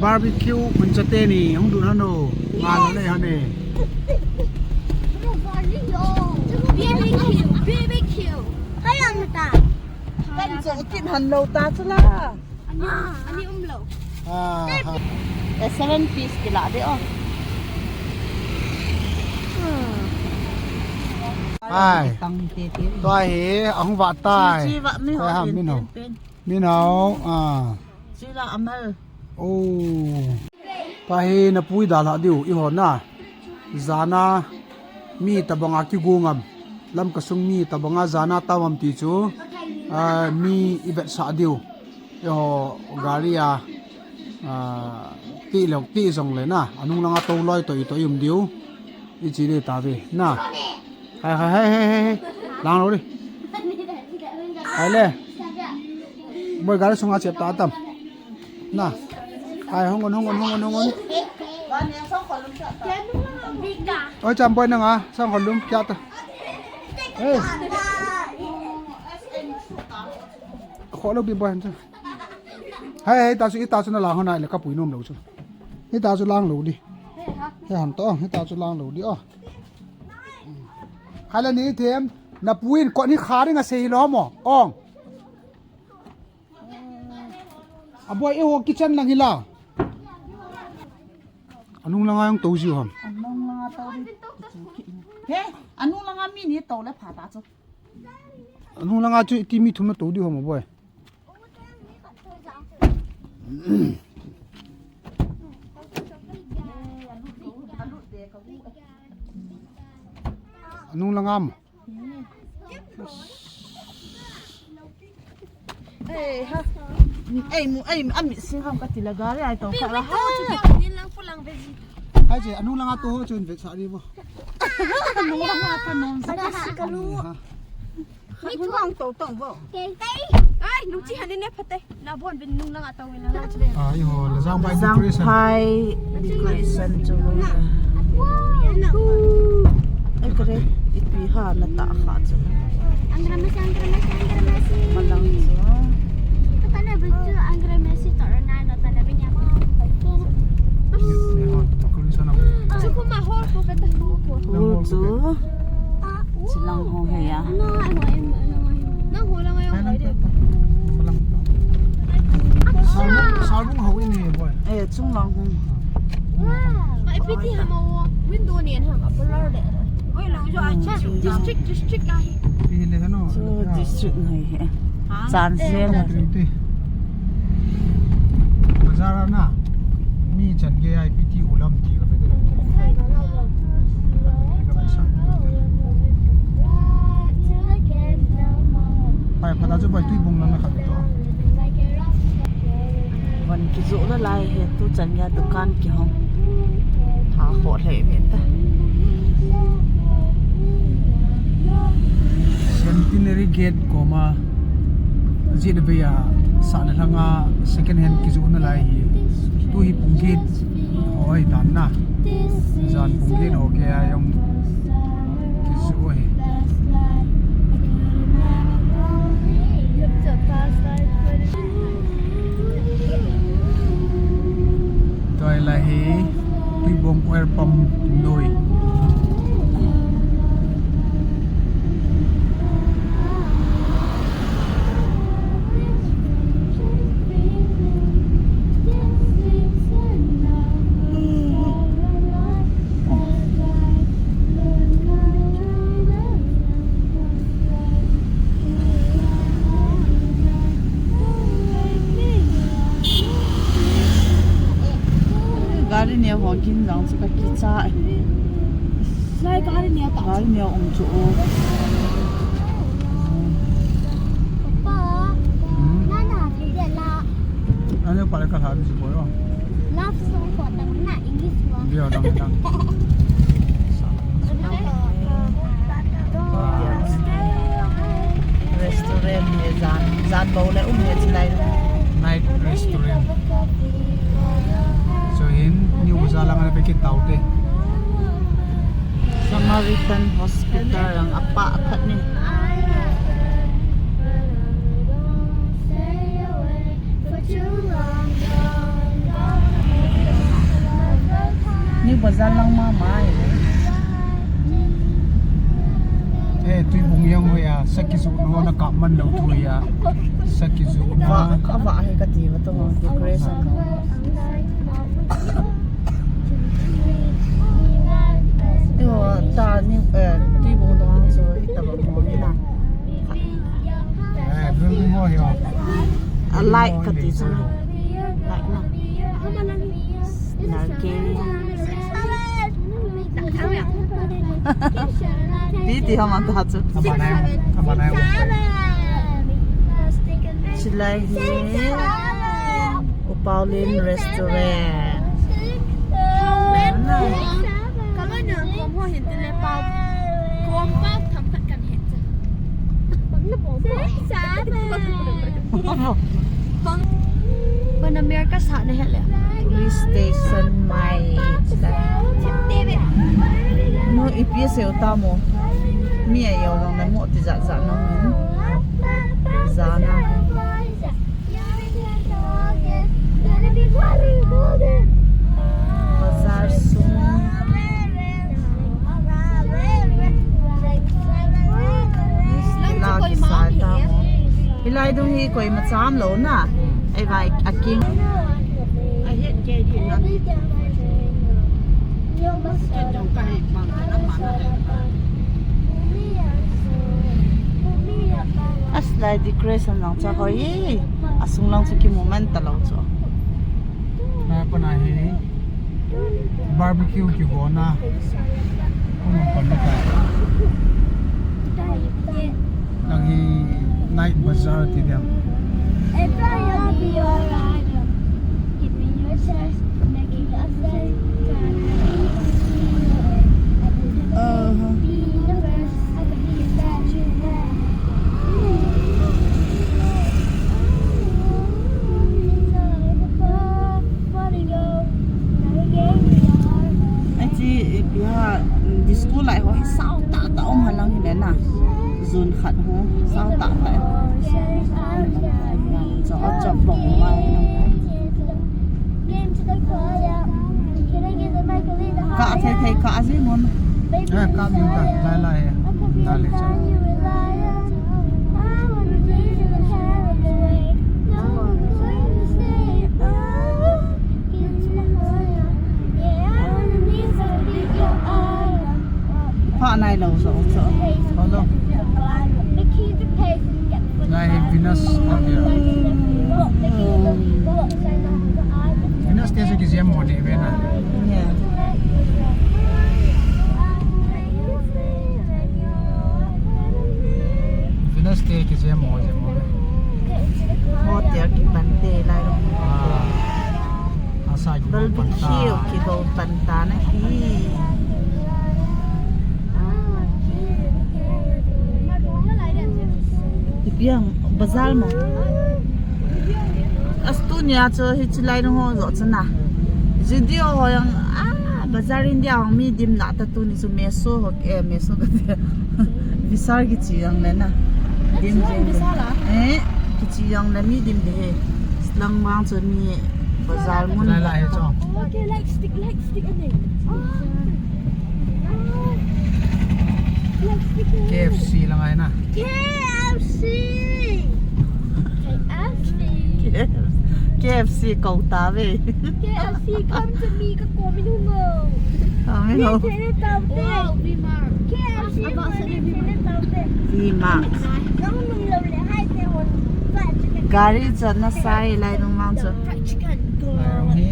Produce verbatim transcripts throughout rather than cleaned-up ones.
Barbecue, mun chate ni, hung dun hano. Ngan le hane. B B Q, B B Q. Kaya mo ta. Kan so kin han lo ta chula. Ani, ani um lo. Ah, ha. Eh, seven piece kila de, oh. Ai. Tua hi, ahung vah tai. Chi, chi vah mi ho. Tua ham pen, min ho. Pen, pen. Min ho, ah. Chi la amal. Oh. Tua hi napui dalha diu, eiho na. Jana mi tabanga kigu ngam. Lamka sung mi tabanga jana tao ngam ti chu. Ah, mi i vetsah diu. Eiho gari a, ah, ti lou, ti jong le na. Anung langa tou loi tou i tou i um diu. I chi le ta ve na. Hai, hai, hai, hai, hai, hai. Lang lou di. Hai le. Boi gari sunga chep ta tam. Na. Hai, hung on, hung on, hung on, hung on. Oi, cham boi nanga, sang holum kya ta. Hey. Kholo bi boi han chu. Hai, hai, ta chu, i ta chu na lang hon ai le ka pui nom lou chu. Hi ta chu lang lou di. He han to, hi ta chu lang lou di, oh. Khala ni them, na puin kon hi kha ring a sei lo mo. Ong. A boi, eiho kitchen lang hi la. Anung langa jong tou jiu ham. Anung langa tou di. He, anung langa mi ni tou le pha ta chu. Anung langa chu iti mi thum na tou diu ham a boi. Anung langa mo. Ei, ha. Ei, mu, ei, ami sing ham ka ti la gari ai to kha la ha. Ni lang pu lang ve ji. Hai je, anung langa to ho chun ve sa ri bo. Anung langa ta nom sa. Ka lu. Ha. Ni tu ang to tong bo. Ai, lu chi han ne pha te. Na bon bin nung lang a tawin lang a chule. Ah, eiho, la Jangphai decoration. Jangphai decoration chu. Ai kare, ipi ha na ta kha chu. Angra Messi, Angra Messi, Angra Messi. Malang chu. Ito ka na video, Angra Messi to Ronaldo to na binya mo. Eiho, decoration a. Chu kuma hol ko beta ko. Hol chu. Chilang ho he ya. Nang ho lang ayong. Salung, salung ho ini, boy. Eh, chung lang ho. Ma ipiti hama wo, window ni ham apolar de. Oi, lang jo a district, district ahi. Pi le hano. So, district ngai he. Chan se na. Bazar a na. Mi chan ge ai piti ulam ti ka pe de. Pai, pha ta chu pai, Tuibong lang na kha to. Van kijoh na lai he, tu chan ya dukan kihong. Tha ho le ve ta. Centenary Gate koma. Jin ve ya sa le langa second hand kijoh na lai hi. Tu hi pung get. Oi, dan na. Jan pung get ho ke a jong. Kisu oi. Toi la hi, Tuibong oil pump noi. Gari neo ho kin jong chu ka kicha. Lai gari neo ta. Gari neo um chu o. Papa. Hmm? Nana, thei dia la. Nana, pale ka ha ni chu ko yo. Love song ko tang na English wa. Dia dang dang. Restaurant hi jan, jan bou le um hi chilai. Night restaurant. So hin, New Bazaar lang ana pe kit tau te. Samaritan Hospital ang apa khat ni. Bazar lang mama e. Eh, Tuibong jong hoiya, sa kijoh na ho na kap man lou thu hoiya. Sa kijoh na. Ava, ava hi kati va to decoration. Yo, ta ni, eh, Tuibong dong chu hitobang ho hi na. Eh, building ho hi o. A light kati chu. Light na. Narke. Ti ti ham anta chu. Amanai, amanai. Chilai hi Upaulin Restaurant. Kaloi na kom ho hin tile pau. Kom pau tham khat kan hin. Bang na bom. Bang, bang na America sa na hele. Police station mai. No, ipi se uta mo. Mi ayo long na mo ti za za no. Za na. Bazar sung. Hilai kisa ta mo. Hilai dung hi koima cham lou na. Ei vai a king. Aslai decoration lang cha hoi. Asung lang chu kimu man talou chu. Na pa na hi barbecue kibol na. Kung pan na ka. Lang hi night bazaar ti diam. Achi, ipi ham, disco lai ho hi sao tah tah um halang hi le na. Zone khat ho, sao tah tah. Cho, cho bong mai. Ka thei thei ka ji mon. Eh, ka min ta, lai lai. Da le cha. Pha nai lou so so. Hello. Nai Venus Hotel. Venus te se kijem mo ne ve na. Yeah. Venus te kijem mo, jem mo. Hotel kipan te lai lo. Ah. Asa kigo pan ta. Barbecue kigo pan ta na hi. Ipi ham, bazar mo. Astu nia chu hichi lai nung ho jo chu na. Video ho jong, ah, bazar India ho mi dim na ta tuni chu meso ho, eh, meso ka ti. Vishal kichi jong le na. Dim je. Vishal a? Eh, kichi jong le mi dim de he. Lang mang chu mi bazar mun. Lai lai he chu. Okay, like stick, like stick ani. Ah. K F C lang ai na. K F C. K F C. K F C kou ta ve. K F C come to me, ka kou min hung o. Amen. Wow, V-Mart. K F C. Nung nung lo le hai te hon. Gari chan na sai lai nung mang chu. Fried chicken. Lai hi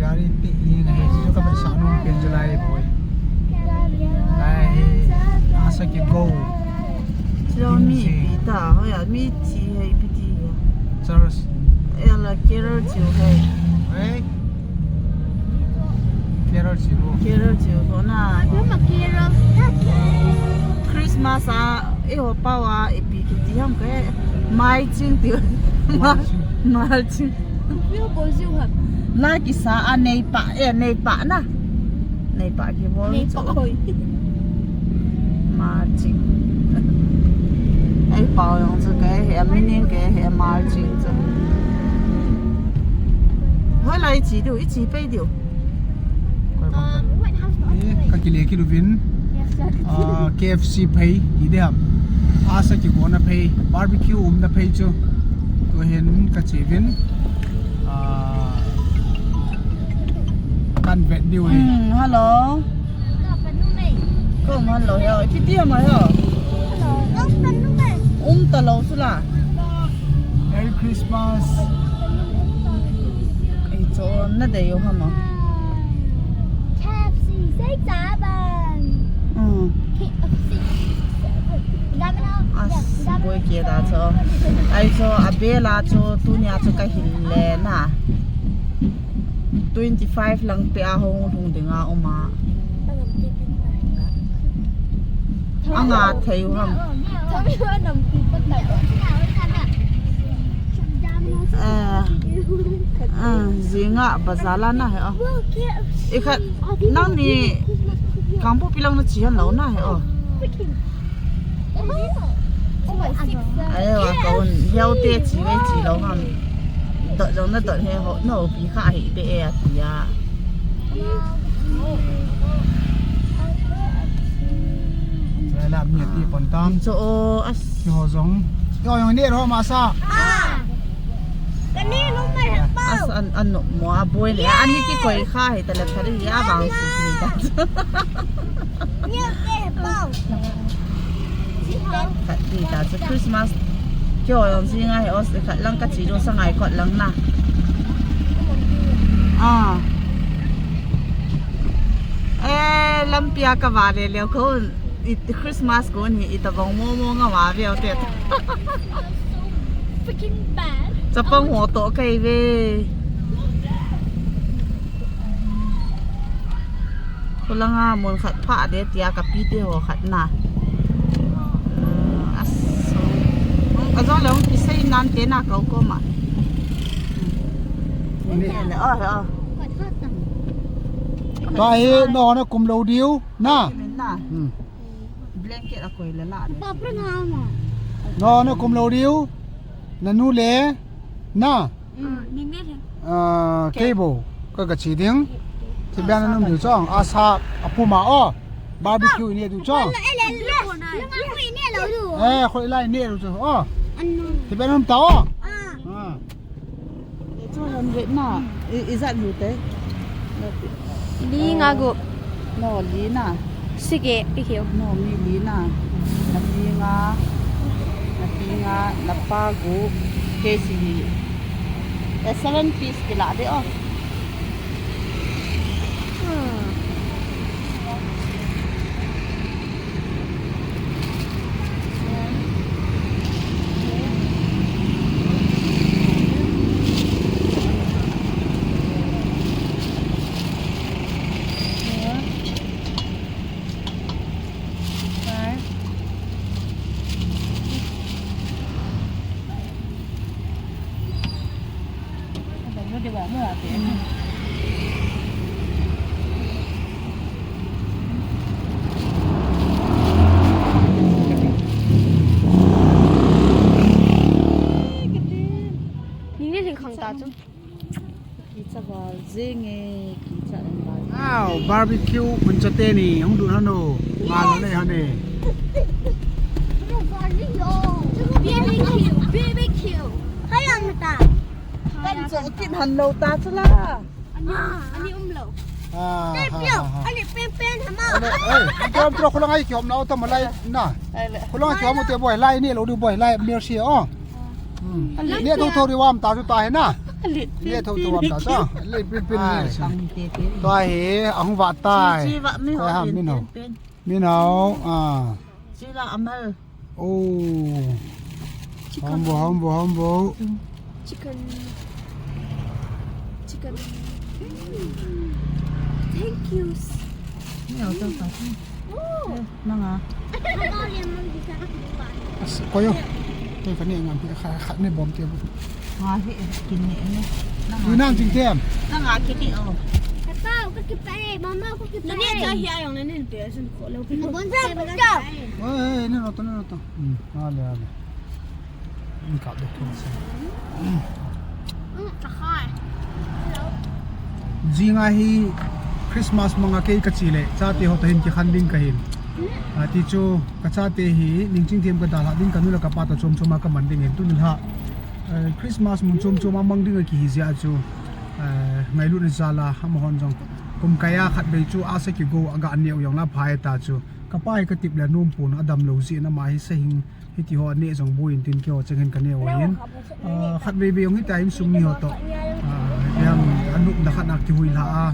gari ti hi ngai chu ka bai sa nung pen chu lai boi. Lai hi asa kigo. Chu mi pi ta, hoiya, mi thi hei pi ti ya. Church. Ela carol chu hei. Hei. Carol chu. Carol chu ko na. Mama carol. Christmas a, eiho pao a, ipi kiti ham ka he. Mai ching ti. Mai ching. Mai ching. Kupiu bol jiu ham. La kisa a neipa, eh, neipa na. Neipa kibol. Neipa chu. Oi. Mai ching. Ei pao jong chu ka he, meaning ka he, mai ching chu. Hoilai chi diu, i chi pei diu. Um, what house was Eh, it? Ka kile kit uvin. Yes, sir. Ah, K F C phei, ti diam. Asa kigona phei, barbecue umna phei chu. Tua hin ka che uvin. Ah, kan vet diu e. Hmm, hello. Kom hello he. Ipi ti ama he. Hello. Kom hello. Um ta lo sula. Merry Christmas. Ei, cho na dei u hama. K F C, six seven. Mm. K F C, six seven. As, boi ke da cho. Ai cho, a bela cho, tunia cho ka hil le na. Twenty five lang pe a hung lhung dinga um a. Anga thei u ham. Eh, eh, zinga bazar la na he o. Ikhat, nang ni Kangpokpi lang na chi han lo na he o. Ai wa, ka un hiau te chi ve chi lo ham. Dot jong na dot he ho, no pi kha hi te e a ti a. Chela mi ti pon tan. Cho o as. Ki ho jong. Yo jong ne ro ma sa. Ah. Kani no mai ha pa. As an, an no mo a boi le. Ani ki koi kha hi ta le phari a bang si si ta. Ni te pa. Khat ti ta chu Christmas. Kyo yong si ngai os khat lang ka chi do sa ngai kot lang na. Ah. Eh, lampi a ka va le le ko i Christmas ko ni i ta bang mo mo nga va ve o te. Freaking bad. Chapang ho to kai ve. Khulanga mun khat pha de tia ka pi te ho khat na. Aso. Ajo le hung kisei nan te na kau ko ma. Ni le, oh, oh. Ta hi no na kum lo diu na. Na. Hmm. Blanket a koi le la. No na kum lo diu. Na nu le na. Ah, kei bo, ka, ka chi ding. Thi bian anum diu chong. Asa, a puma o. Barbecue i ne diu chong. Eh, khoi lai ne diu chong. O. Thi bian anum ta o. Ah. Chu hundred na. I, i zat diu te. Li nga gup. No, li na. Sige, pi hiu. No, mi li na. Na pi nga. Na pi nga, na pa gup. Kei si li. Eh, seven piece kila de o. Hmm. Ning le ling khang ta chu. Kicha bal jing e, kicha en bal. Wow, barbecue, hun cha te ni, hung dun hano. Ngal le hane. B B Q, B B Q. Hai ang ta. Kan cho kin han lo ta chu la. Ani, ani um lo. Ah, te ha, pio, ha, ha. Ani pen pen hama. Ani, eh, kiam tro khulang ai kiam na ta malai na. Ai le. Khulang ai kiam te boi lai ni lo di boi lai mercy o. Hmm. Ani ne tho tho di wam ta chu ta he na. Ani. Ne tho tho wam ta chu. Le pin pin ni. Ai. Tang te te. To he, ang va tai. Chi, chi va mi ho. Ko ha pin, min ho. Pin, pin. Min ho, ah. Chi la amal. Oh. Chicken. Humble, humble, humble. Chicken. Chicken. Mm. Thank you. Ni au tau ta. Oh. Eh, nanga. As, koyo. Te kani ngam hi kha, kha ne bom te bu. Nga hi, eh, kin ni, eh. Nanga. Ni nang jing tem. Nanga kin ni, oh. Papa, ko kipa e, mama, ko kipa e. Nani cha hi ayong nani pe sun ko lo. Ni bon sa, bon sa. Eh, eh, ni no to, ni no to. Hmm, ale, ale. Ni ka do to sa. Hmm, ka khai. Jing a hi Christmas manga kei kachi le chate ho toh hin kikhen ding kahin. Ati chu kachate hi ningching them kadalhah ding, kanu le kapa toh chom chom a kaman ding hin tuni lha. Christmas mun chom chom a mang ding a kihi jeh a chu ngailutna jal a amahon jong kum kai a khatvei chu asa kigo a ganeh u jong la phai ta chu. Kapa hi katip le nom pon adam lou jeh in ama hi sahing hiti ho aneh jong boi in tin keiho cheng hin kaneh u ahin. Khatvei vei jong hita insung mi ho toh yang anopna khat a kihui lha a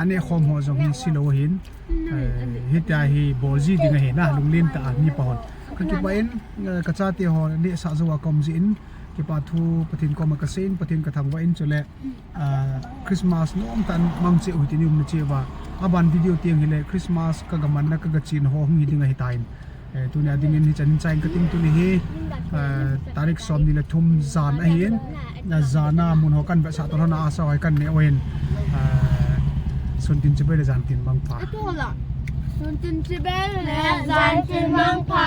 aneh khom ho jong hi silou ahin. Hitia hi bol ji ding ahi na, lunglen tah a mi pa hon. Kakipah in kachate ho nehsah jou a kaum jeh in kipah thu Pathen koma kasei in, Pathen kathangvah in chule Christmas nomtah in mang cheh u hitin i umna cheh uva. Aban video teng hile Christmas kagamanna kagachena ho hung hi ding ahitan. Tunia dingin hichan in chai in kating, tuni hi tarik somni le thum jan ahin. Jan a mun ho kanvetsah toh lhon a asa ho hi kanneh uvin. Suntin chibai le jantin mangpha. Suntin chibai le jantin mangpha.